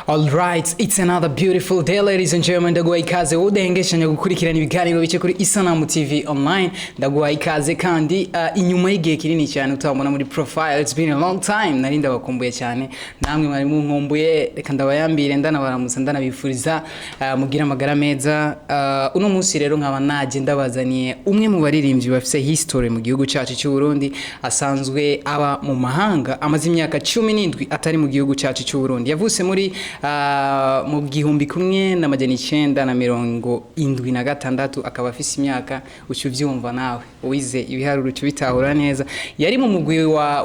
Alright, it's another beautiful day, ladies and gentlemen. Ndaguha ikaze udahengeshanya gukurikirana ibiganiro bice kuri Isanamu TV Online. Ndaguha ikaze kandi inyuma y'igihe kinini cyane utabona muri profile. It's been a long time. Nari ndabakumbuye cyane. Namwe mwari munkumbuye, reka ndabayambire, ndanabaramutsa, ndanabifuriza mugire amagara meza. Uno munsi rero nkaba naje ndabazaniye umwe mu baririmbyi bafise history mu gihugu cyacu cy'u Burundi, asanzwe aba mu mahanga, amaze imyaka 17 atari mu gihugu cyacu cy'u Burundi. Yavutse muri mu 1976, akaba afise imyaka, uca uvyumva nawe uwize ibiharuro uca ubitahura neza. Yari mu mugwi wa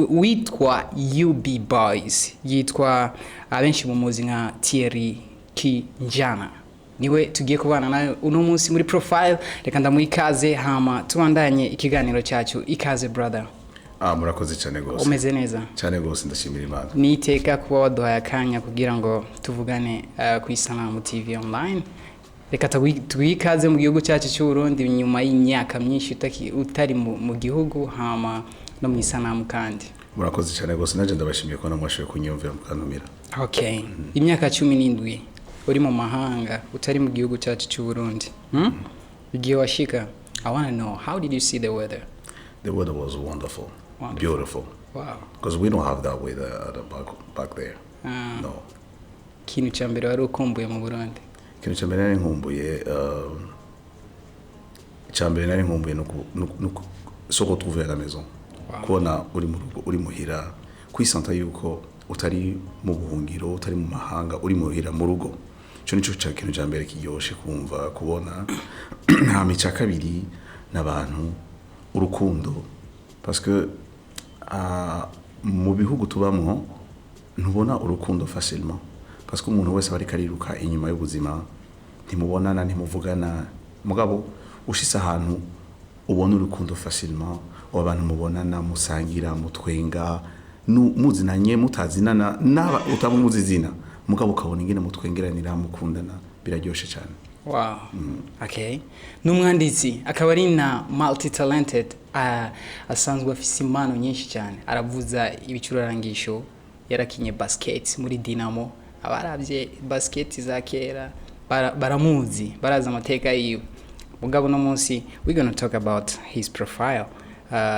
witwa UB Boys, yitwa, abenshi mumuzi nka Thierry Kijana. Niwe tugiye kubana nawe uno munsi muri profile. Reka ndamuha ikaze, hama tubandanye ikiganiro cyacu. Ikaze, brother. Ah, murakoze cyane gose. Umeze neza? Cyane gose, ndashimira Imana. Ni iteka kuba waduhaye akanya kugira ngo tuvugane ku Isanamu TV Online. Reka tuguhe ikaze mu gihugu cyacu cy'u Burundi nyuma y'imyaka myinshi utari mu gihugu, hama no mu Isanamu kandi. Murakoze cyane gose, nanjye ndabashimiye ko namwashoboye kunyumvira mukantumira. Okay, imyaka 17 uri mu mahanga, utari mu gihugu cyacu cy'u Burundi? Igihe washika, I wanna know, how did you see the weather? The weather was wonderful. Wonderful. Beautiful. Because we don't have that weather at the back there. Ah. No. Ikintu cya mbere wari ukumbuye mu Burundi? Ikintu cya mbere nari nkumbuye, icya mbere nari nkumbuye ni se retrouver à la maison. Kubona uri mu rugo, uri muhira, kwisanta yuko utari mu buhungiro, utari mu mahanga, uri muhira mu rugo. Ico nico ca kintu cya mbere kiryoshe kumva, kubona. Hama icya kabiri n'abantu, urukundo, parce que mu bihugu tubamwo ntubona urukundo facilement, parce que umuntu wese aba ariko ariruka inyuma y'ubuzima, ntimubonana, ntimuvugana. Mugabo ushitse ahantu ubona urukundo facilement, abantu mubonana, musangira, mutwenga, muzinanye, mutazinana, naba utamuzi izina, mugabo ukabona ingene mutwengeranira, mukundana, biraryoshe cyane. Wow. Okay. N'umwanditsi, akaba ari na multi talented, asanzwe afise impano nyinshi cyane. Aravuza ibicurarangisho, yarakinye basket muri Dinamo. Abaravye basket za kera baramuzi, barazi amateka yiwe. Mugabo no munsi we gonna talk about his profile.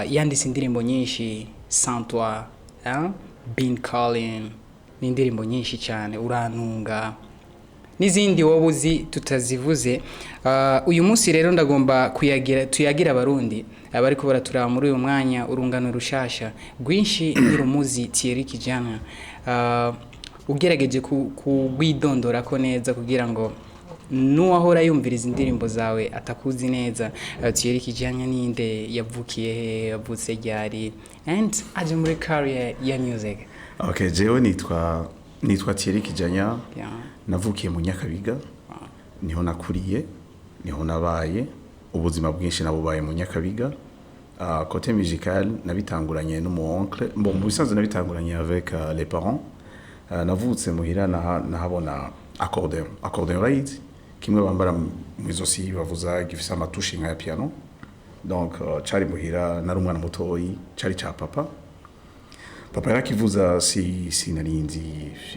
Yanditse indirimbo nyinshi, Sans toi, Been Calling, ni indirimbo nyinshi cyane, Urantunga n'izindi wowe uzi tutazivuze. Uyu munsi rero ndagomba kuyagira, tuyagira Abarundi abariko baraturaba muri uyu mwanya, urungano rushasha rwinshi ntirumuzi Thierry Kijana. Ugerageje kugwidondora ko neza kugira ngo n'uwahora yumviriza indirimbo zawe atakuzi neza, Thierry Kijana ninde? Yavukiye he? Yavutse ryari? And aje muri career ya music? Okay, jewe nitwa Thierry Kijanya. Navukiye mu Nyakabiga, niho nakuriye, niho nabaye, ubuzima bwinshi nabubaye mu Nyakabiga. Côté musical nabitanguranye n'umu oncle. Bon, mu bisanzwe nabitanguranye avec les parents. Navutse muhira nahabona accordéon. Accordéon urayizi? Kimwe bambara mu izosi, bavuza, gifise ama touches nka ya piano. Donc cari muhira, nari umwana mutoyi, cari ca papa. Papa yarakivuza, si sinari nzi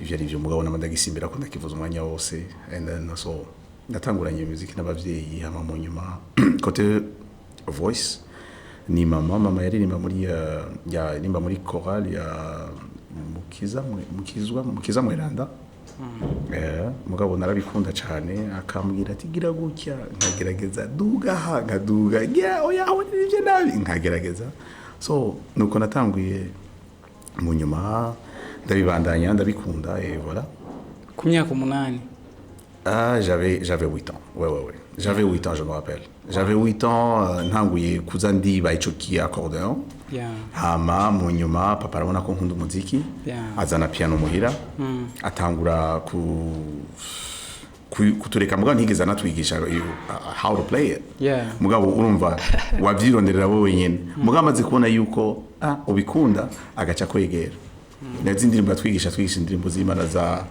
ivyo ari vyo, mugabo nama ndagisimbira ko ndakivuza umwanya wose. And then so natanguranye music n'abavyeyi. Hama mu nyuma, côté voice ni mama. Mama yaririmba muri yaririmba muri chorale ya Mukiza, Mukizwa, Mukiza Mweranda. Mugabo narabikunda cyane, akambwira ati: "Gira gutya," nkagerageza, "Duga aha," nkaduga, "Gira oya, aho nivyo nabi," nkagerageza. So nuko natanguye, mu nyuma ndabibandanya, ndabikunda, et voilà. Ku myaka 8? Ah, j'avais 8 ans. Ouais. J'avais 8 ans, je me rappelle. J'avais 8 ans, ntanguye kuza ndiba ico ki accordéon. Hama mu nyuma papa arabona ko nkunda umuziki, azana piano muhira, atangura kutureka, mugabo ntigeze anatwigisha how to play it. Mugabo urumva wavyironderera wowe wenyene. Mugabo amaze kubona yuko ubikunda, agaca kwegera. Nazi indirimbo atwigisha, twigisha indirimbo z'Imana za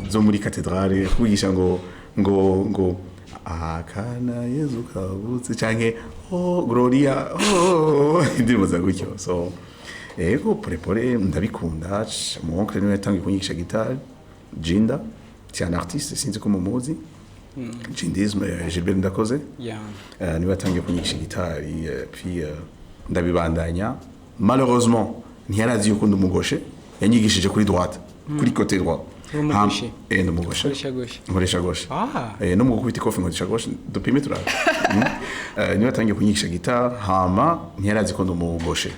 zo muri katedrale, kwigisha ngo akana Yezu kavutse, canke "Oh Gloria", oh, indirimbo za gutyo. So Ego, porepore ndabikunda. Mon oncle niwe yatangiye kunyigisha guitare, Jinda, c'est un artiste, sinzi ko mumuzi, Jindisme, Gilbert Ndakoze. Niwe yatangiye kunyigisha gitari, puis ndabibandanya. Malheureusement ntiyarazi yuko ndi umugaucher, yanyigishije kuri droite, kuri côté droit. Uri umugaucher? Ndi umugaucher. Ukoresha gauche? Nkoresha gauche. Ah. No mu gukubita ikofi nkoresha gauche, dupime turabe. Niwe yatangiye kunyigisha gitari, hama ntiyarazi ko ndi umugaucher,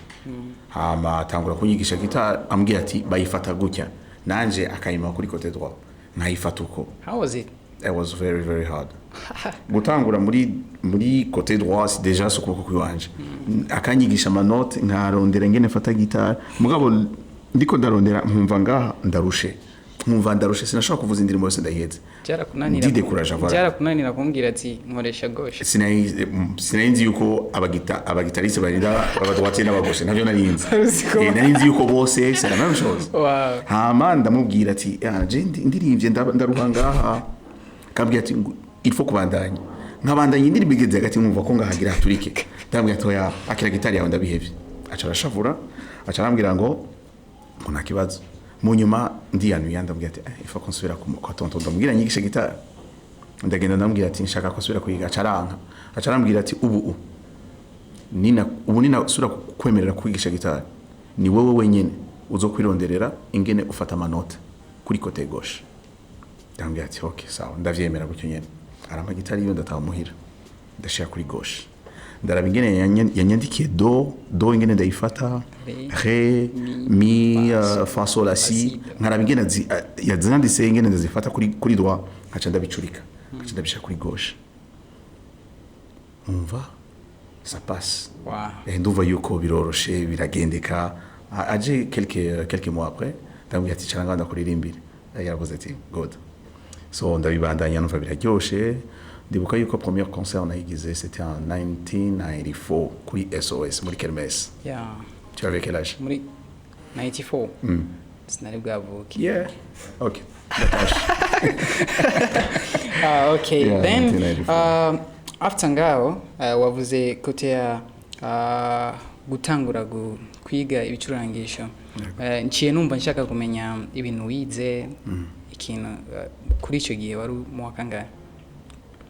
hama atangura kunyigisha gitari, ambwira ati bayifata gutya, nanje akayima kuri côté droit nkayifata uko. How was it? It was very very hard gutangura muri côté droit, c'est déjà si ukuboko kwiwanje. Akanyigisha amanote, nkarondera ingene mfata gitari, mugabo ndiko ndarondera nkumva ngaha ndarushe, nkumva ndarushe, sinashobora kuvuza indirimbo yose ndayiheze. Byarakunanira? Ndidécouragea, voilà. Byarakunanira kumbwira ati nkoresha gauche? Sinari nzi yuko abaguitaristes barinda abadroitiers n'abagauchers, ntabyo nari nzi. Uzi ko- Nari nzi yuko bose c'est la même chose. Hama ndamubwira ati: "Ah, je ndirimbye ndaruha ngaha." Akambwira ati ngo il faut kubandanya. Nkabandanya, indirimbo igeze hagati nkumva ko ngahagira haturike. Ndamubwira ati: "Oya, akira gitari yawe, ndabihevye." Aca arashavura, aca arambwira ngo nta kibazo. Mu nyuma ndiyanuye, ndamubwira ati: "Eh, il faut ko nsubira kwa tonton, ndamubwira nyigishe gitari." Ndagenda ndamubwira ati nshaka ko nsubira kwiga. Aca aranka, aca arambwira ati: Ubu nina sura kwemerera kwigisha gitari, ni wowe wenyene uzokwironderera ingene ufata amanota kuri côté gauche." Ndamubwira ati: "Ok, sawa, ndavyemera gutyo nyene." Arampa gitari yiwe, ndataha muhira, ndashira kuri gauche, ndaraba ingene yanyandikiye do, do ingene ndayifata, Ré, ré, mi, mi, fa, fa, sol, la, si. si, do. Nkaraba ingene yazanditse, ingene ndazifata kuri droit, nkaca ndabicurika, nkaca ndabishira kuri gauche, umva ça passe. Ndumva yuko biroroshe, biragendeka. Aje quelques mois après, ndamubwira ati: "Cara ngaho ndakuririmbira." Yaravuze ati: "Good." So ndabibandanya, numva biraryoshe. Ndibuka yuko première concert nayigize, c'était en 1994 kuri SOS muri kermesse. Tu avais quel âge? Muri 94 sinari bwavuke. Yeah, ok, ndatashe. Ah, okay. Yeah, Then 1994. After ngaho, wavuze côté ya gutangura kwiga ibicurangisho. Nciye numva nshaka kumenya ibintu wize, ikintu kuri icyo gihe wari mu wa kangahe?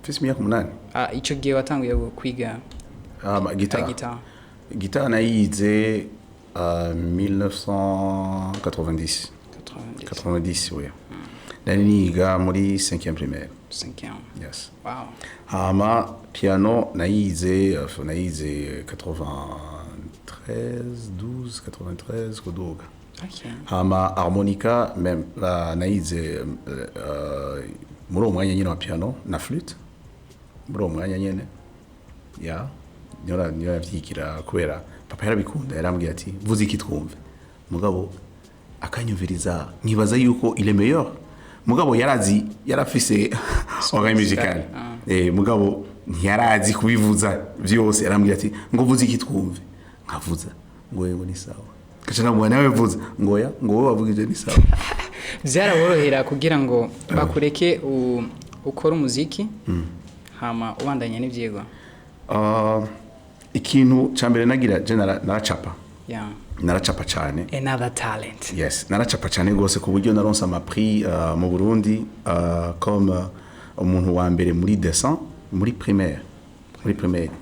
Mfise imyaka 8. Ah, icyo gihe watanguye kwiga Guitare. Guitare. Guitare nayize 1990. 90? 90, oui. Nari niga muri 5e primaire. Cinquième? Yes. Hama piano nayize 93, 12, 93 kuduga. Hama harmonica même nayize muri uwo mwanya nyine wa piano na flûte, muri uwo mwanya nyene ya niyo navyigira, kubera papa yarabikunda, yarambwira ati: "Vuza iki twumve." Mugabo akanyumviriza, nkibaza yuko il est meilleur, mugabo yarazi, yarafise oreille musicale. Mugabo ntiyarazi kubivuza vyose. Yarambwira ati ngo: "Vuza iki twumve." Nkavuza, ngo: "Yego, ni sawa." Kaca namubona nawe vuza, ngo: "Oya," ngo: "Wowe wavugije ni sawa." Byaraborohera kugira ngo bakureke ukore umuziki hama ubandanya n'ibyigwa? Ikintu ca mbere nagira je naracapa. Naracapa cyane. Another talent. Yes, naracapa cyane rwose, ku buryo naronse amaprix mu Burundi comme umuntu wa mbere muri dessin muri primaire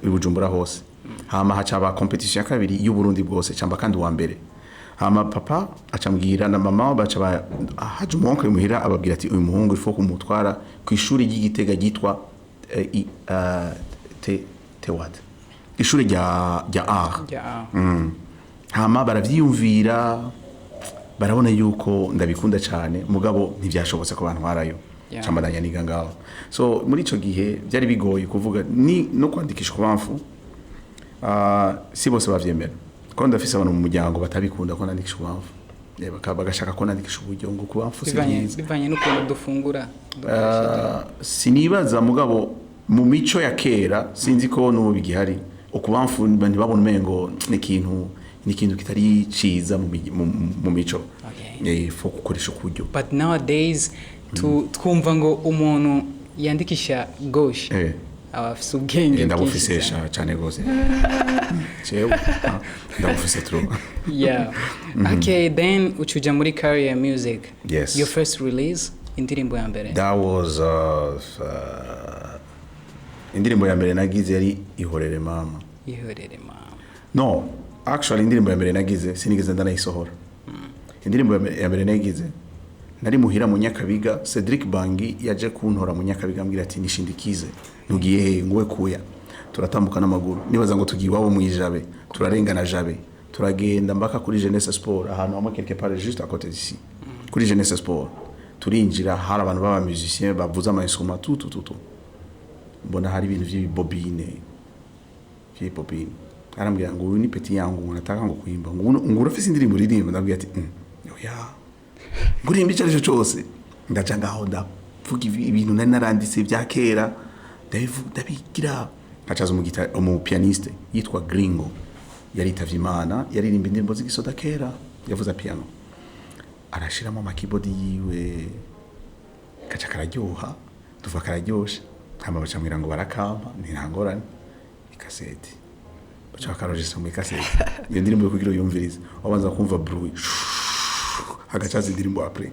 i Bujumbura hose. Hama haca aba compétition ya kabiri y'u Burundi bwose, camba kandi uwa mbere. Hama papa acambwira na mama, baca haje umuoncle muhira, ababwira ati: "Uyu muhungu il faut kumutwara ku ishuri ry'Igitega ryitwa te Tewad, ishuri rya art." Hama baravyiyumvira, barabona yuko ndabikunda cyane, mugabo ntibyashobotse ko bantwarayo. Cambandanya niga ngaho. So muri ico gihe byari bigoye kuvuga ni no kwandikisha kubamfu, si bose bavyemera, ko ndafise abantu mu muryango batabikunda ko nandikisha kubamfu. Bagashaka ko nandikisha uburyo, ngo kubamfu si Bivanye byiza. Bivanye n'ukuntu dufungura. Sinibaza, mugabo mu mico ya kera, sinzi ko n'ubu bigihari, ukubamfu ntibabona umengo ni ikintu kitari ciza mu mico. Faut gukoresha ukuryo. But nowadays twumva ngo umuntu yandikisha gauche. Aba afise ubwenge Ndabufise bwinshi cyane. sha cyane gose jewe, ndabufise trop. Yeah, okay, then ucuja muri career music. Yes. Your first release, indirimbo ya mbere? That was indirimbo ya mbere nagize yari Ihorere Mama. Ihorere Mama. No, actually indirimbo ya mbere nagize sinigeze ndanayisohora. Indirimbo ya mbere nagize nari muhira mu Nyakabiga. Cedric Bangi yaje kuntora mu Nyakabiga, ambwira ati: "Nishindikize." "Ntugiye he?" Nguwe kuya turatambuka n'amaguru, nibaza ngo tugiye iwabo mu Ijabe. Turarengana Jabe, turagenda mbaka kuri Jeunesse Sport, ahantu hamwe quelque part juste à côté d'ici. Kuri Jeunesse Sport turinjira, hari abantu b'aba musiciens bavuza ama instruments, tout tout tout tout. Mbona hari ibintu by'ibibobine, by'ibobine. Arambwira ngo: "Uyu ni petit yangu, ngo nataka ngo kuimba, ngo urafise indirimbo uririmba?" Ndabwira ati: "Oya." Ngo: "Uririmba icyo aricyo cyose." Ndaja ngaho, ndavuga ibintu nari naranditse bya kera, ndabivuga, ndabigira. Hacaza umu pianiste yitwa Gringo, yaritavye Imana, yaririmba indirimbo z'igisoda kera, yavuza piano, arashiramo ama keyboard yiwe, kaca kararyoha, tuva kararyoshe. Hama bacambwira ngo barakampa, ni nta ngorane, ikaseti baca bakarojesa mu ikaseti. Iyo ndirimbo yo kugira uyumvirize wabanza kumva bruit, hagacaza indirimbo après.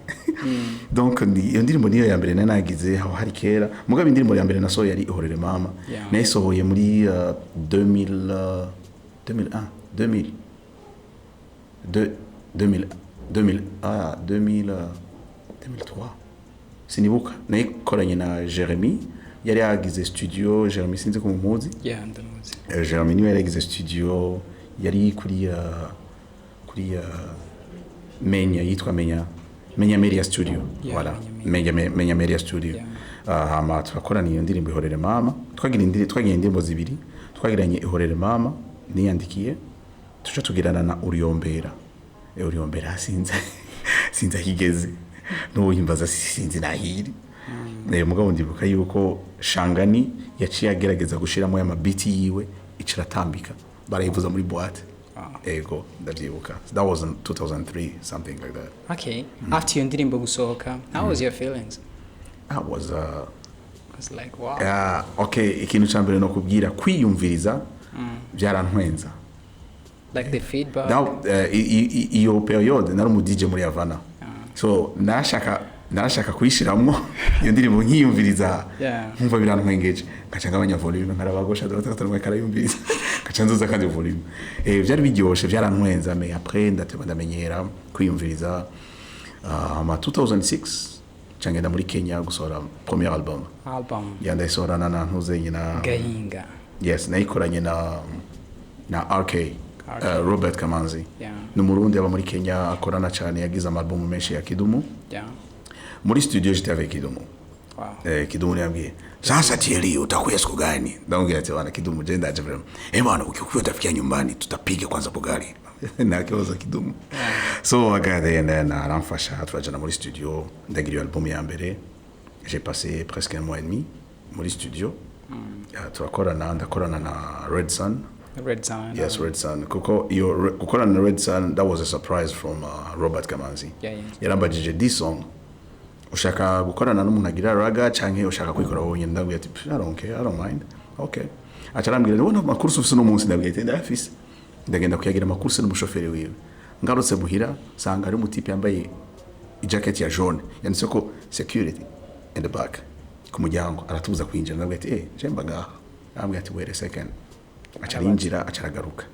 Donc ni iyo ndirimbo niyo ya mbere nari nagize aho hari kera. Mugabo indirimbo ya mbere nasohoye yari Ihorere Mama. Nayisohoye muri 2000, 2001, 2000, 2000, 2000, 2000, 2003, sinibuka. Nayikoranye na Jeremy, yari yagize studio. Jeremy, sinzi ko mumuzi. Yeah, ndamuzi. Jeremy niwe yari yagize studio, yari kuri Menya, yitwa Menya Media Studio. Yeah, voilà. Menya. Menya Media Studio. Hama turakorana iyo ndirimbo Ihorere Mama. Twagira indirimbo zibiri. Twagiranye Ihorere Mama niyandikiye, tuca tugirana na Uriombera. Uriombera sinzi aho igeze n'ubu, yimbaza sinzi nahiri. Mugabo ndibuka yuko Shangani yaciye agerageza gushiramo ya mabiti yiwe, icaratambika, barayivuza muri boîte. Ego, ndavyibuka, that was in 2003, something like that. Okay, after iyo ndirimbo gusohoka, how was your feelings? That was I was like, wow. Yeah, okay, ikintu ca mbere no kubwira kwiyumviriza byarantwenza. Like the feedback. Now, iyo période nari umu DJ muri Havana, so narashaka kuyishiramwo iyo ndirimbo nkiyumviriza. Nkumva birantwengeje, nkaca ngabanya volume, nkaraba gauche, droite, katarumwe karayumviriza, nkaca nzuza kandi volume. Byari biryoshe, byarantwenza, mais après ndateba ndamenyera kwiyumviriza. Ma 2006 ca ngenda muri Kenya gusohora premier album. Album. Ya, ndayisohorana na ntuzenye na Gahinga. Yes, nayikoranye na RK, RK. Robert Kamanzi. Ni Umurundi aba muri Kenya, akorana cyane, yagize ama album menshi ya Kidumu. Muri studio j'étais avec Kidumu. Kidumu yambwiye: "Sasa Thierry, utakuya siku gani?" Ndamubwira ati: "Bana Kidumu, je ndaje vraiment." "Eh bana, ukikuya utafikia nyumbani, tutapiga kwanza bugali." Nta kibazo, Kidumu. So I got there and then aramfasha, turajana muri studio, ndagira iyo album ya mbere. J'ai passé presque un mois et demi muri studio. Turakorana, ndakorana na Red Sun. Red Sun. Yes, Red Sun, kuko iyo gukorana na Red Sun, that was a surprise from Robert Kamanzi. Yarambajije: "This song ushaka gukorana n'umuntu agira ragga canke ushaka kwikora wowe nyine?" Ndabwira ati: "I don't care, I don't mind." Okay, aca arambwira: "Ndabona ama courses ufise uno munsi." Ndabwira ati: "Ndayafise." Ndagenda kuyagira ama courses n'umushoferi wiwe. Ngarutse muhira, sanga hari umutipe yambaye ijacket ya jaune yanditse ko "security in the back" ku muryango, aratubuza kwinjira. Ndabwira ati: "Eh, jemba ngaha." Arambwira ati: "Wait a second." Aca arinjira, aca aragaruka,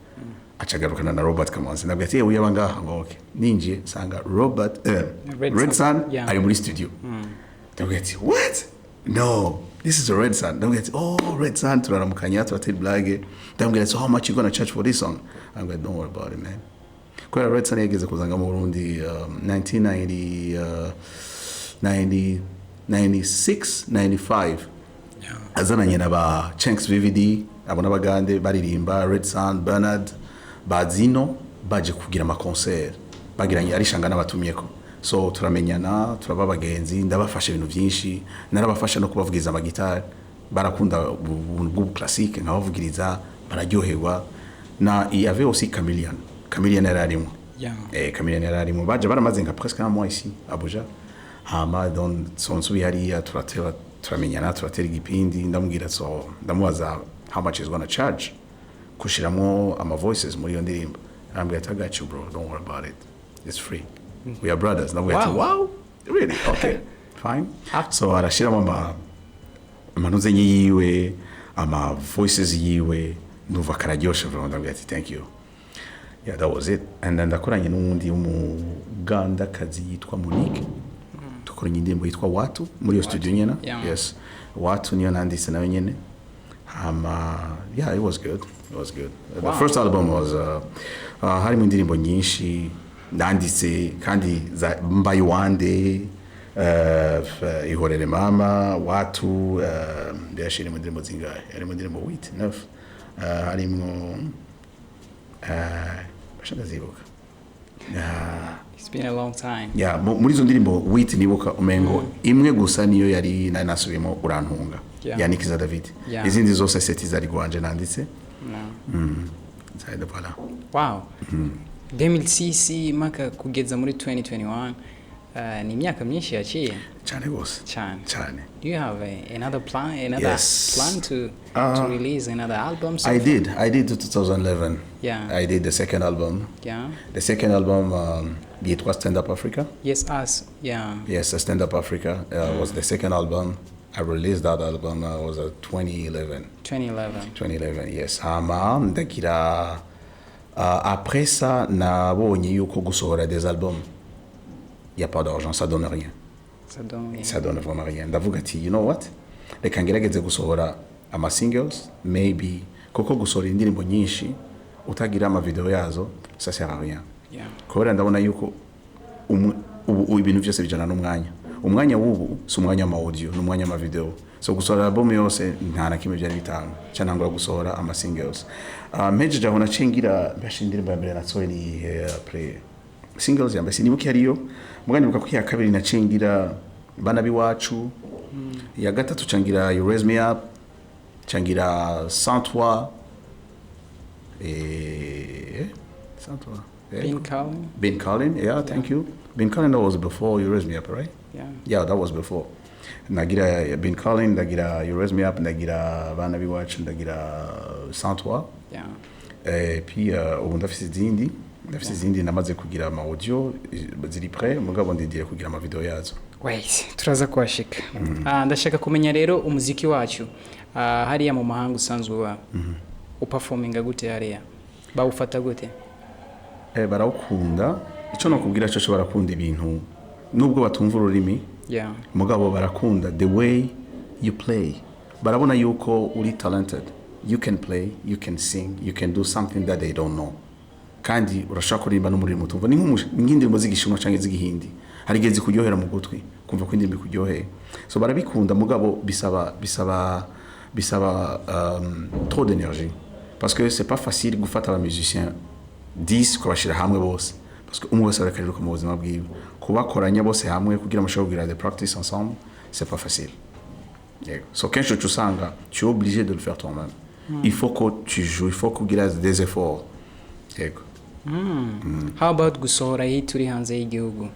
aca agarukana na Robert Kamanzi. Ndabwira ati: "Eh, uyaba ngaha." Ngo: "Okay." Ninjiye nsanga Robert Red Red Sun. Sun ari muri studio. Ndabwira ati: "What? No, this is a Red Sun." Ndabwira ati: "Oh, Red Sun." Turaramukanya, turatera blague. Ndabwira ati: "So how much you gonna charge for this song?" Arambwira: "Don't worry about it, man." Kubera Red Sun yageze kuzanga mu Burundi 1990, 90, 96, 95, azananye na ba Chenks VVD, abo n'abagande baririmba, Red Sun, Bernard Bazino, baje kugira ama concert bagiranye arishanga n'abatumyeko. So turamenyana, turaba abagenzi, ndabafasha ibintu byinshi, narabafasha no kubavugiriza amagitari. Barakunda ubuntu bw'ubu classique, nkabavugiriza bararyoherwa. Na il y avait aussi Chameleon. Chameleon yari arimo. Chameleon yari arimo. Baje baramaze nka presque un mois ici Abuja. Hama donc sonsubi hariya turateba. Turamenyana, turatera igipindi. Ndamubwira, so ndamubaza how much is gonna charge kushiramwo ama voices muri iyo ndirimbo. Arambwira ati: "I got you, bro, don't worry about it, it's free, we are brothers." Ndamubwira ati: "Wow, really? Okay, fine." So arashiramo amanuzenye yiwe, ama voices yiwe, ndumva kararyoshe vraiment. Ndamubwira ati: "Thank you." Yeah, that was it. And then ndakoranye n'uwundi w'umugandakazi yitwa Monique, dukoranye indirimbo yitwa Watu muri iyo studio nyene. Yes, Watu niyo nanditse nayo nyene. Hama yeah, it was good, it was good. The first album was harimo indirimbo nyinshi nanditse kandi za Mbayiwande, Ihorere Mama, Watu, ndayashira mu ndirimbo zingahe? Harimo indirimbo huit, neuf, harimo basha ndazibuka. It's been a long time. Yeah, muri izo ndirimbo huit nibuka umengo imwe gusa niyo yari nari nasubiyemo, Urantunga, ya Nikiza David. Izindi zose sept zari gwanje nanditse. No. Zari, voilà. Wow, 2006 maka kugeza muri 2021, ni imyaka myinshi yaciye. Cyane rwose. Cyane. Cyane. Do you have another plan, another Yes. plan to release another album? I did. I did 2011. I did the second album. The second album yitwa Stand Up Africa. Yes, us, yeah. Yes, Stand Up Africa was the second album. I released that album, was 2011. 2011. 2011, yes. Hama ndagira après ça nabonye yuko gusohora des albums, y a pas d'argent, ça donne rien. Ça donne rien. Ça donne vraiment rien. Ndavuga ati: "You know what, reka ngerageze gusohora ama singles maybe, kuko gusohora indirimbo nyinshi utagira ama video yazo, ça sert à rien." Kubera ndabona yuko ubu ibintu byose bijana n'umwanya. Umwanya w'ubu si umwanya w'ama audio, ni umwanya w'ama video. So gusohora album yose nta na kimwe byari bitanga. Ca ntangura gusohora ama singles. Mpejeje aho naciye ngira mbasha indirimbo ya mbere nasohoye ni iyihe après singles ya mbere? Sinibuka ariyo, muga nibuka ko iya kabiri naciye ngira Bana b'iwacu, iya gatatu cangira You Raise Me Up, cangira Sans Toi et Sans Toi. Yeah. Been Calling. Been Calling, yeah, thank you. Been Calling, that was before You Raise Me Up, right? Yeah. Yeah, that was before. Nagira Been Calling, ndagira You Raise Me Up, ndagira Bana b'iwacu, ndagira Sans Toi. Et puis ubu ndafise izindi namaze kugira ama audio, ziri prêt, mugabo ndindiriye kugira ama video yazo. Wait, turaza kuhashika. Ah, ndashaka kumenya rero umuziki wacu, hariya mu mahanga usanzwe uba uperforminga gute? Hariya bawufata gute? Barawukunda. Icyo nokubwira cyo, barakunda ibintu nubwo batumva ururimi, mugabo barakunda the way you play. Barabona yuko uri talented, you can play, you can sing, you can do something that they don't know. Kandi urashobora kuririmba no muri mutumva. Ni nk'indirimbo z'igishinwa cyangwa iz'igihindi, hari igihe zikuryohera mu gutwi, kumva ko indirimbo ikuryoheye. So barabikunda, mugabo bisaba trop d'énergie, parce que c'est pas facile gufata aba musiciens 10 ukabashira hamwe bose, parce que umwe wese arakariruka mu buzima bwiwe. Kubakoranya bose hamwe kugira mushobore kugira des practice ensemble, c'est pas facile. Yego. So kenshi uca usanga tu es obligé de le faire toi-même. Il faut que tu joues, il faut que ugira des efforts. Yego. How about gusohora hit uri hanze y'igihugu?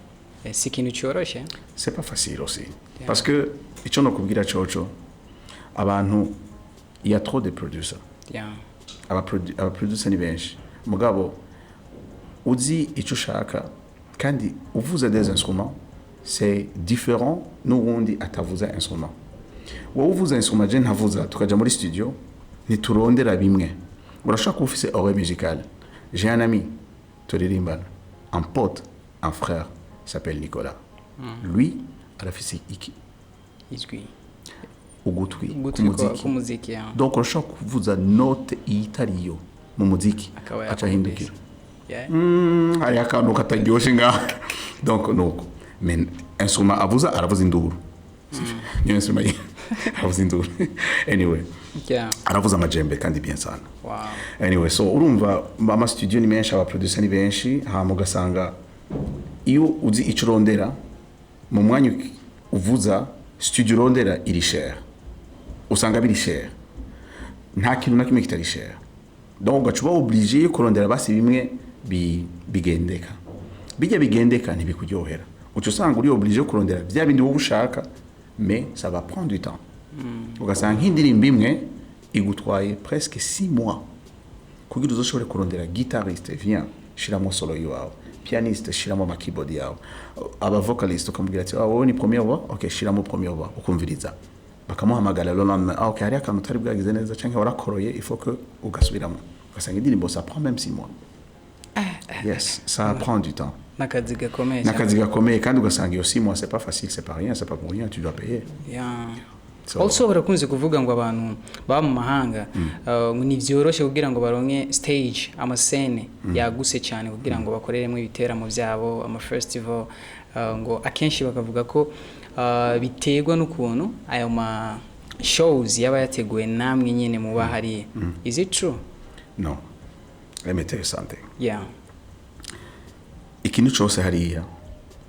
Si ikintu cyoroshye. C'est pas facile aussi, parce que icyo nokubwira coco, abantu, il y a trop de producers. Abaproducer ni benshi, mugabo uzi icyo ushaka kandi uvuze des instruments, c'est différent n'uwundi atavuza instrument. Wowe uvuza instrument, je ntavuza, tukaja muri studio, ntiturondera bimwe. Urashobora kuba ufise oreille musicale. J'ai un ami turirimbana, un pote, un frère, il s'appelle Nicolas. Lui arafise iki? Ijwi. Ugutwi ugutwi k'umuziki. K'umuziki, yeah. Donc urashobora kuvuza note itariyo mu muziki, Akaba aca ahindukira. Hariho akantu kataryoshe ngaha. Donc nuko, mais instrument avuza, aravuza induru, niyo instrument ye, aravuza induru. Anyway, aravuza amajembe kandi bien sana. Anyway, so urumva ama studio ni menshi, aba producer ni benshi, hama ugasanga iyo uzi icyo urondera mu mwanya uvuza, studio urondera iri cher, usanga biri cher, nta kintu na kimwe kitari cher. Donc ugaca uba obligé yo kurondera basi bimwe bigendeka. Bijya bigendeka ntibikuryohera, uca usanga uri obligé yo kurondera bya bindi wowe ushaka. Mais ça va prendre du temps. Ugasanga nk'indirimbo imwe igutwaye presque 6 mois kugira uzoshobore kurondera guitariste, viens, shiramo solo iwawe, pianiste, shiramo ama keyboard yawe, aba vocaliste, ukamubwira ati: "Ah, wowe ni première voix, ok, shiramo première voix." Ukumviriza, bakamuhamagara le lendemain: "Ah, ok, hari akantu utari bwagize neza canke warakoroye, il faut que ugasubiramo." Ugasanga indirimbo, ça prend même 6 mois. Yes, ça prend du temps. N'akazi gakomeye cyane. N'akazi gakomeye, kandi ugasanga iyo 6 mois, c'est pas facile, c'est pas rien, c'est pas pour rien, tu dois payer. Also barakunze kuvuga ngo abantu baba mu mahanga, ngo ntivyoroshe kugira ngo baronke stage, ama scène yagutse cyane kugira ngo bakoreremo ibiteramo byabo, ama festival, ngo akenshi bakavuga ko biterwa n'ukuntu ayo ma shows yaba yateguwe namwe nyine muba hariya. Is it true? No, let me tell you something. Ikintu cyose hariya,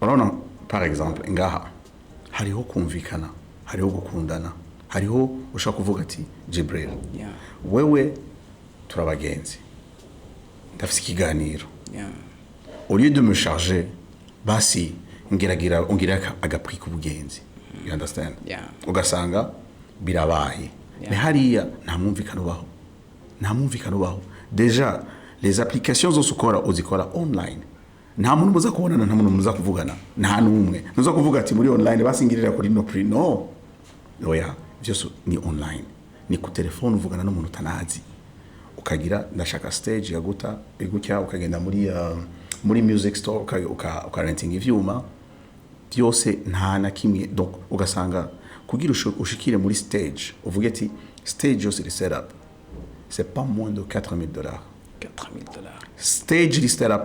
urabona, par exemple ngaha hariho kumvikana, hariho gukundana, hariho ushobora kuvuga ati: "Jibril, wewe turabagenzi, ndafise ikiganiro, au lieu de me charger, basi ngeragira ungira aga prix k'ubugenzi." You understand? Yeah. Ugasanga birabaye. Mais hariya nta mwumvikano ubaho, nta mwumvikano ubaho. Déjà les applications zose ukora, uzikora online. Nta muntu muza kubonana, nta muntu muza kuvugana, nta n'umwe ntuza kuvuga ati muri online basingirira kuri no prix. No, oya, byose ni online, ni ku telefone, uvugana n'umuntu utanazi, ukagira ndashaka stage yaguta igutya, ukagenda muri music store, uka rentinga ivyuma byose, nta na kimwe. Donc ugasanga kugira ushikire muri stage, uvuge ati stage yose iri set up, c'est pas moins de 4000 $. $4000. Stage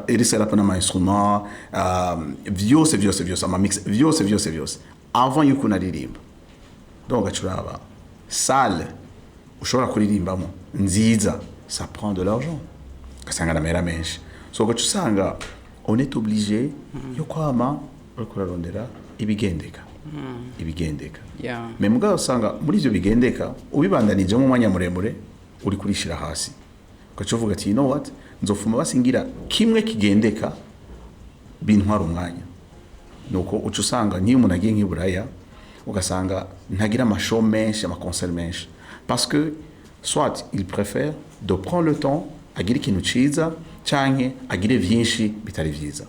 iri set up n'ama instrument, vyose vyose vyose, ama mix, vyose vyose vyose, avant yuko unaririmba. Donc ugacuraba salle ushobora kuririmbamo nziza, ça prend de l'argent, ugasanga n'amahera menshi. So ugaca usanga on est obligé yo kwama uriko urarondera ibigendeka, ibigendeka. Mais mugabo usanga muri ivyo bigendeka, ubibandanijemo umwanya muremure, uri kurishira hasi, ugaca uvuga ati: "You know what, nzofuma basingira kimwe kigendeka bintwara umwanya." Nuko uca usanga nk'iyo umuntu agiye nk'i Buraya, ugasanga ntagira ama show menshi, ama concert menshi, parce que soit il préfère de prendre le temps agire ikintu ciza, canke agire vyinshi bitari vyiza.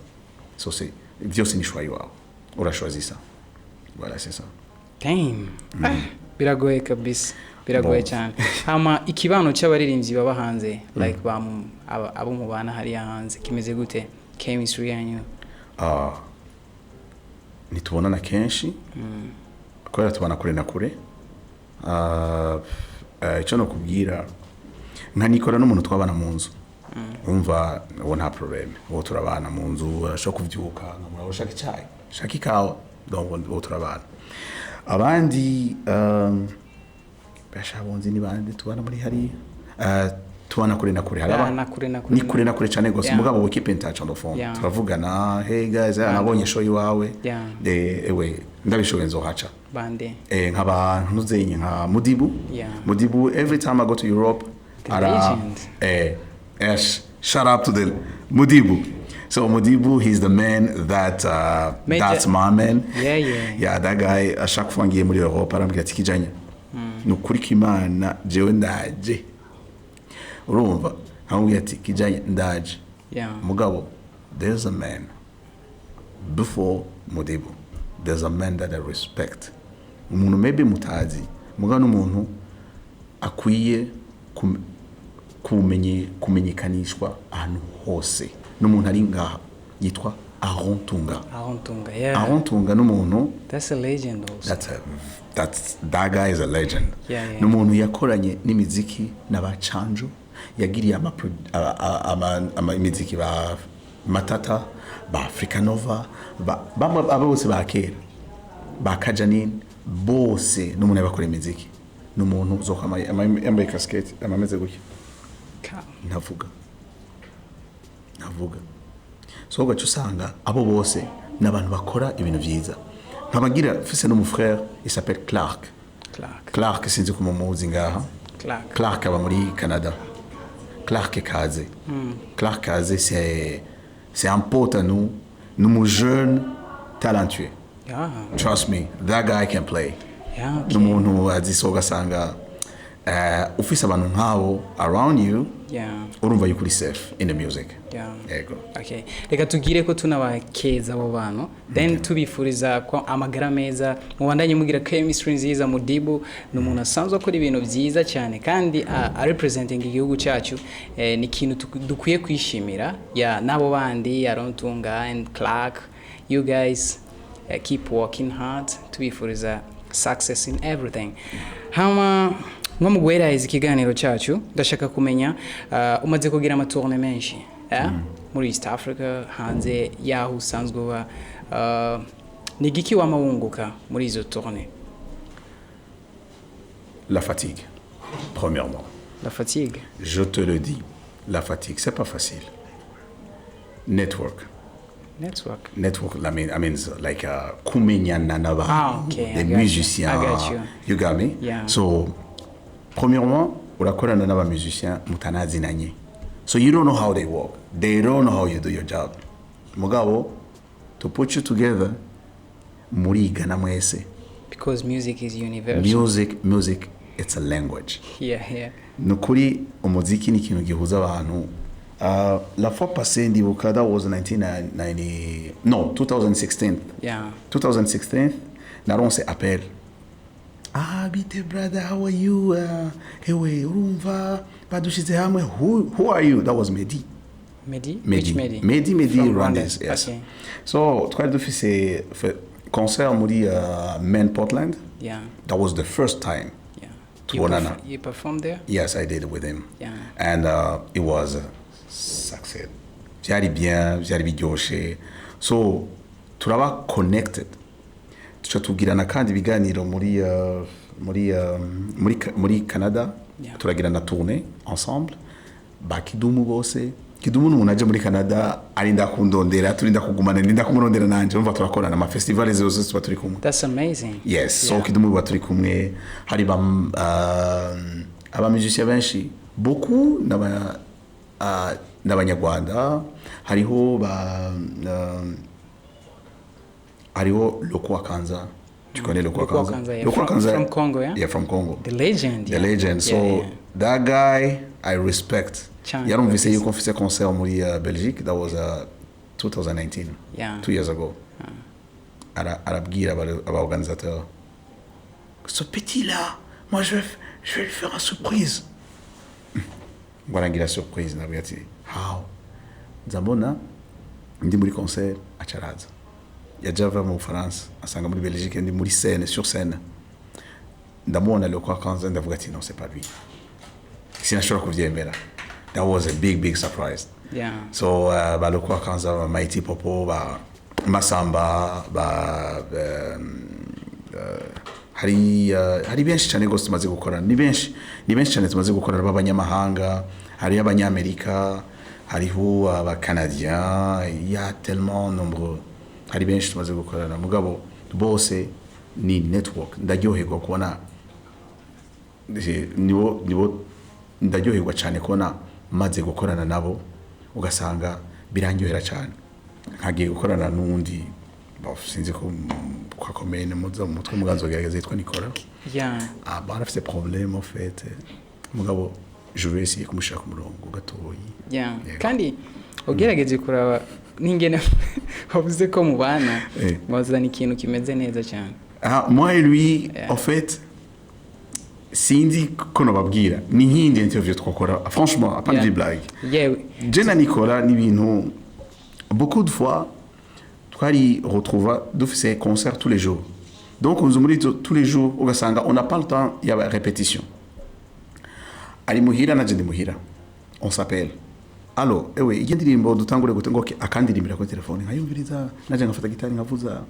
So c'est vyose ni choix iwawe, urashwazisa. Voilà, c'est ça. Damn. Ah, biragoye kabisa, biragoye Bon. cyane. Hama ikibano cy'abaririmbyi baba hanze, like ba abo mubana hariya hanze, kimeze gute, chemistry yanyu? Ah, ntitubonana kenshi kubera tubana kure na kure. Ah, icyo nokubwira, nka Nikora n'umuntu twabana mu nzu, umva, uwo nta problème, uwo turabana mu nzu, arashobora kuvyuka nkamura: "Ushaka icyayi, ushaka ikawa?" Donc uwo turabana. Abandi, bashabonzi ni bande tubana muri hariya? Tubana kure na kure. Hari Ah, na kure na kure. Ni kure na kure cyane gose. Mugabo we keep in touch on the phone. Turavugana: "Hey guys, nabonye show iwawe." Ewe, ndabishoboye nzohaca. Bande? Nkaba ntuzenye nka Mudibu. Mudibu, every time I go to Europe, The legend. Shout out to the Mudibu. So Mudibu, he's the man that that's my man. Yeah, that guy, à chaque fois ngiye muri Europe, arambwira ati: "Kijanya, ni ukuri k'Imana, jewe ndaje." Urumva, nkamubwira ati: "Kijanya, ndaje." Mugabo there's a man before Mudibu, there's a man that I respect, umuntu maybe mutazi, mugabo n'umuntu akwiye kumenyekanishwa ahantu hose, n'umuntu ari ngaha yitwa Aaron Tunga. Aaron Tunga, yeah. Aaron Tunga n'umuntu That's a legend also. That guy is a legend. N'umuntu yakoranye n'imiziki n'abacanjo, yagiriye imiziki ba Matata, ba Africanova, ba bamwe abo bose ba kera, ba Kajanin bose, n'umuntu yabakora imiziki. N'umuntu uzoka yambaye casquette, amameze gutya. Ntavuga, ntavuga. So ugaca usanga abo bose ni abantu bakora ibintu byiza. Nkabagira mfise n'umu frère, il s'appelle Clark. Clark. Clark, sinzi ko mumuzi ngaha. Clark. Clark aba muri Canada. Clark Kaze. Clark Kaze, c'est un pote à nous, nous, jeune talentueux. Trust me, that guy can play. Yeah, okay. Ni umuntu azi, ugasanga ufise abantu nk'abo around you, urumva yuko uri safe in the music. Yego. Okay. Reka tugire ko tunabakeza abo bantu, then tubifuriza ko amagara meza, mubandanye mugira chemistry nziza. Mudibu ni umuntu asanzwe akora ibintu byiza cyane kandi a representing igihugu cyacu. Ni ikintu dukwiye kwishimira ya n'abo bandi, Arontunga and Clark. You guys keep working hard, tubifuriza success in everything. Hama nko mu guheraheza ikiganiro cyacu, ndashaka kumenya, umaze kugira ama tournées menshi, eh? Muri East Africa, hanze y'aho usanzwe uba, ni igiki wama wunguka muri izo tournées? La fatigue, premièrement. La fatigue. Je te le dis, la fatigue, c'est pas facile. Network. Network. Network, I mean, like kumenyana n'abantu, Ah, okay, I des got you. musiciens. I got you. You got me? Yeah. So, premièrement, urakorana n'aba musiciens mutanazinanye. So you don't know how they work. They don't know how you do your job. Mugabo, to put you together, murigana mwese. Because music is universal. Music, it's a language. Ni ukuri, umuziki ni ikintu gihuza abantu. La fois passée, ndibuka, that was 1990, no, 2016. 2016 naronse appel: "Ah, bite brother, how are you? Ewe, urumva badushize hamwe." Who are you? That was Medi. Medi? Medi. Which Medi? Medi. From Rwandese, yes. So twari dufise concert muri Maine, Portland. That was the first time tubonana. You performed there? Yes, I did with him. And it was a success. Byari bien, byari biryoshe. So turaba connected. Tuca tugirana kandi ibiganiro muri Canada. Turagirana tournée ensemble. Ba Kidumu bose. Kidumu ni umuntu aje muri Canada arinda kundondera, turinda kugumana, ndinda kumurondera nanje, urumva turakorana ama festival zose tuba turi kumwe. That's amazing. Yes, so Kidumu tuba turi kumwe, hari ba aba musiciens benshi, beaucoup n'aba n'abanyarwanda, hariho ba hariho Loko Akanza. Tu connais Loko Loko Akanza? Akanza, yeah. Loko Akanza. From Congo, yeah? Yeah, from Congo. The legend. The legend. So that guy I respect. Cyane Yarumvise kabisa. yuko mfise concert muri Belgique. That was 2019, 2 years ago. Arabwira aba organisateur: "Ce petit là, moi je vais lui faire une surprise." Ngo arangira surprise, nabwira ati: "How?" Nza mbona ndi muri concert, acaraza, yaje ava mu Bufaransa, asanga muri Belgique ndi muri scène, sur scène. Ndamubona Loko Akanza, ndavuga ati: "Non, c'est pas lui." Sinashobora kuvyemera. That was a big, big surprise. So ba Loko Akanza, ba Mighty Popo, ba Masamba, ba hari benshi cyane rwose tumaze gukorana, ni benshi cyane tumaze gukorana b'abanyamahanga, hariho abanyamerika, hariho abacanadien, il y a tellement nombreux, hari benshi tumaze gukorana. Mugabo bose ni network. Ndaryoherwa kubona nibo, ndaryoherwa cyane kubona maze gukorana nabo, ugasanga birandyohera cyane. Nkagiye gukorana n'undi, bon, sinzi ko kwakomeye muza mu mutwe, muganzo gerageza, yitwa Nicolas. Ah, bon, arafise problème en fait, mugabo je vais essayer kumushira ku murongo gatoyi. Yego. Kandi ugerageje kuraba n'ingene wavuze ko mubana, mwazana ikintu kimeze neza cyane. Ah, moi et lui, en fait, sinzi ko nobabwira, ni nk'iyindi interview twakora, franchement, à part des blagues. Yewe. Je na Nicolas ni ibintu, beaucoup de fois twari retrouva dufise concert tous les jours, donc nzu muri tous les jours, ugasanga on n'a pas le temps ya répétition. Ari muhira, naje ndi muhira, on s'appelle: "Allo, ewe, iyi ndirimbo dutangure gute?" Ngo: "Okay." Akandirimbira kuri telefone, nkayumviriza, naje ngafata gitari nkavuza,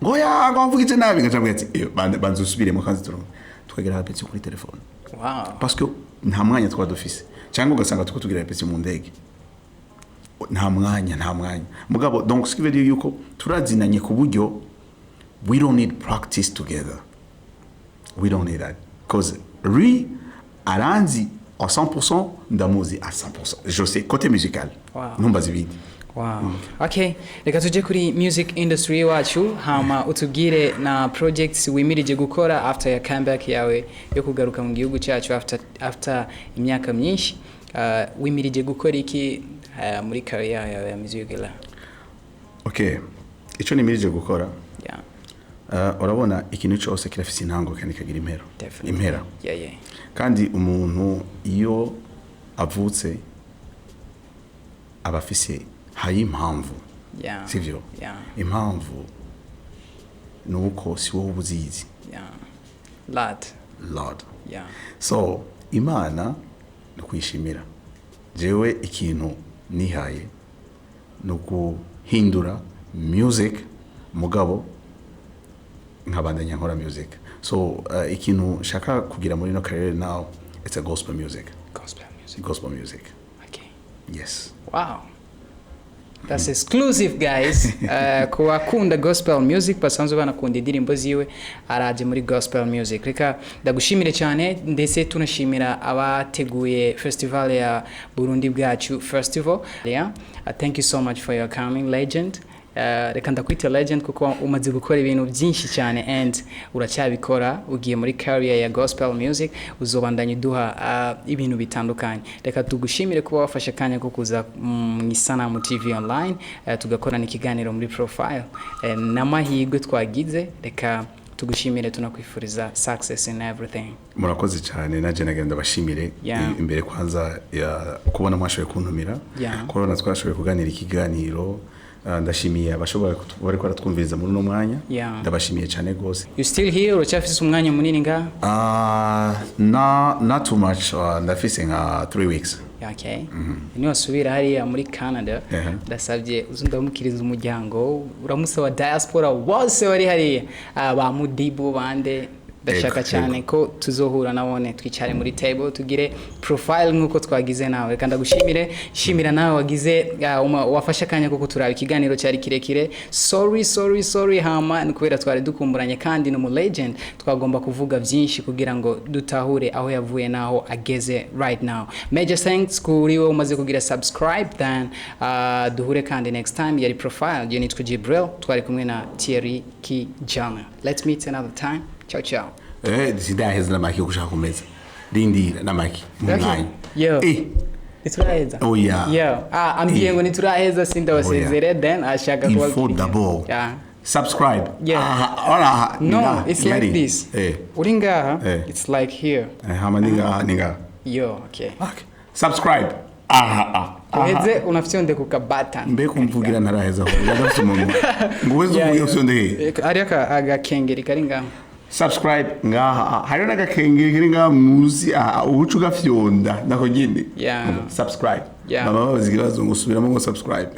ngo ya ngo mvugije nabi, ngaca mbwira ati: "Eh, banza usubiremo." Kandi tukagira répétition kuri telefone parce que nta mwanya twaba dufise, cyangwa ugasanga tuko tugira répétition mu ndege, nta mwanya, nta mwanya. Mugabo donc ce qui veut dire yuko turazinanye ku buryo we don't need practice together, we don't need that, because lui aranzi à 100%, ndamuzi à 100%, je sais côté musical. Ntumbaze ibindi. Wow. Okay, reka tuje kuri music industry wacu, hama utubwire na projects wimirije gukora after ya comeback yawe yo kugaruka mu gihugu cyacu after imyaka myinshi. Wimirije gukora iki muri career yawe ya music la? Okay, icyo nimirije gukora, urabona ikintu cyose kirafise intango kandi kagira impero. Definitely. Impera. Kandi umuntu iyo avutse aba afise hari impamvu, sivyo? Yeah. Impamvu ni uko si wowe uba uzizi. Yeah. Lot. Lord. So Imana ni ukuyishimira. Jewe ikintu nihaye ni uguhindura music, mugabo nkabandanya nkora music. So ikintu nshaka kugira muri ino career now, it's a gospel music. Gospel music. Gospel music. Okay. Yes. Wow. That's exclusive, guys. Ku bakunda gospel music, basanzwe banakunda indirimbo ziwe, araje muri gospel music. Reka ndagushimire cyane, ndetse tunashimira abateguye festival ya Burundi Bwacu Festival. Yeah. Thank you so much for your coming, legend. Reka ndakwita legend kuko umaze gukora ibintu byinshi cyane and uracyabikora. Ugiye muri career ya gospel music, uzobandanya uduha ibintu bitandukanye. Reka tugushimire kuba wafashe akanya ko kuza mu Isanamu TV Online, tugakorana ikiganiro muri profile. N'amahirwe twagize, reka tugushimire, tunakwifuriza success in everything. Murakoze cyane, naje nagenda ndabashimire. Imbere kwanza ya kubona mwashoboye kuntumira, kubona twashoboye kuganira ikiganiro. Ndashimiye abashobora bariko baratwumviriza muri uno mwanya. Ndabashimiye cyane rwose. You still here? Uracyafise umwanya munini ngaha? Not too much. Ndafise nka 3 weeks. Okay. Niwasubira hariya muri Canada, ndasabye uze ndamukiriza umuryango, uramusaba diaspora bose bari hariya. Ah, ba Mudibu bande, ndashaka cyane ko tuzohura nabone, twicare muri table, tugire profile nk'uko twagize nawe. Reka ndagushimire, shimira nawe wagize wafashe akanya ko kuturaba. Ikiganiro cyari kirekire, sorry, sorry, sorry. Hama ni kubera twari dukumburanye kandi ni umu legend, twagomba kuvuga byinshi kugira ngo dutahure aho yavuye n'aho ageze right now. Major thanks kuri wowe umaze kugira subscribe. Then duhure kandi next time. Yari profile, je nitwa Jibril, twari kumwe na Thierry Kijana. Let's meet another time. Ciao ciao. Sindaheza n'amaki yo gushaka kumeza, rindira n'amaki mu mwanya. Yo. Ntituraheza. Oya. Yo, ah, ambwiye ngo ntituraheza, sindabasezere, then ashaka Il faut d'abord subscribe. Aha, ora aha. No, Ningaha, it's like ngari. this. Uri ngaha. It's like here. Hama ningaha, ningaha. Yo, okay. Okay. Subscribe aha, aha. Uheze unafyonde kuka button. Mbe kumvugira ntaraheza, aho ndafite umuntu ngo uweze uvuge ufyonde he? Hariyo agakengeri kari ngaho. Subscribe ngaha, hariho n'agakengeri kari ngaha muzi aha, ubuca ugafyonda nako nyine. Subscribe. Mama babaza ikibazo ngo subiramo ngo subscribe.